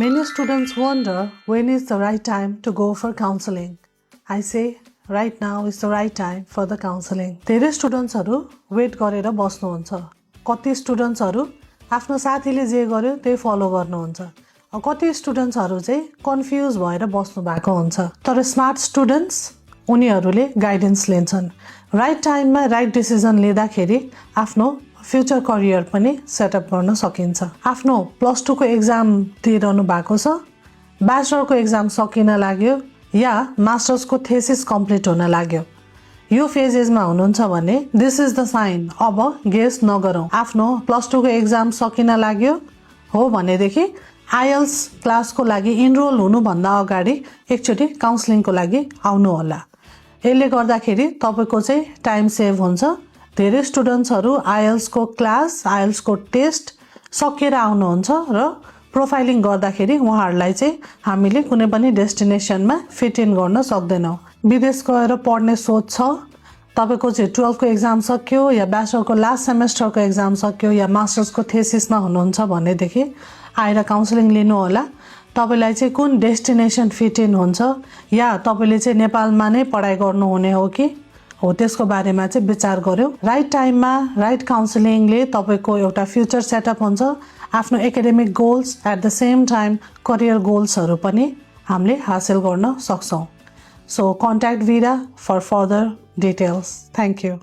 Many students wonder when is the right time to go for counseling. I say right now is the right time for the counseling. धेरै स्टुडेन्ट्सहरु weight गरेर बस्नुहुन्छ. कति स्टुडेन्ट्सहरु आफ्नो साथीले जे गर्यो त्यही फलो गर्नुहुन्छ. कति स्टुडेन्ट्सहरु चाहिँ कन्फ्युज भएर बस्नु भएको हुन्छ. तर स्मार्ट स्टुडेन्ट्स उनीहरुले गाइडेन्स लिन्छन्. राइट टाइममा राइट डिसिजन लिँदाखेरि आफ्नो फ्युचर करियर पनि सेटअप गर्न सकिन्छ. आफ्नो प्लस 2 को एक्जाम दिइरहनु भएको छ, ब्याचलरको एक्जाम सकिन लाग्यो या मास्टर्सको थेसिस कम्प्लिट हुन लाग्यो. यो फेजेसमा हुनुहुन्छ भने दिस इज द साइन. अब गेस नगरौँ. आफ्नो प्लस 2 को एक्जाम सकिन लाग्यो हो भनेदेखि आईएलटीएस क्लासको लागि इनरोल हुनुभन्दा अगाडि एकचोटि काउन्सलिङको लागि आउनु होला. यसले गर्दाखेरि तपाईको चाहिँ टाइम सेभ हुन्छ. धेरै स्टुडेन्ट्सहरु आईएलटीएस को क्लास, आईएलटीएस को टेस्ट सकेर आउनुहुन्छ र प्रोफाइलिङ गर्दाखेरि उहाँहरुलाई चाहिँ हामीले कुनै पनि डेस्टिनेसनमा फिट इन गर्न सक्दैनौं. विदेश गएर पढ्ने सोच छ, तपाईको चाहिँ 12 को एक्जाम सक्यो या ब्याचलरको लास्ट सेमेस्टरको एक्जाम सक्यो या मास्टर्सको थेसिसमा हुनुहुन्छ भनेदेखि आएर काउन्सलिङ लिनु होला. तपाईलाई चाहिँ कुन डेस्टिनेसन फिट इन हुन्छ या तपाईले चाहिँ नेपालमा नै पढाइ गर्नु हुने हो कि हो त्यसको बारेमा चाहिँ विचार गर्यो. राइट टाइममा राइट काउन्सलिङले तपाईको एउटा फ्युचर सेटअप हुन्छ. आफ्नो academic goals at the same time career गोल्सहरु पनि हामीले हासिल गर्न सक्छौं. So contact Veera for further details. Thank you.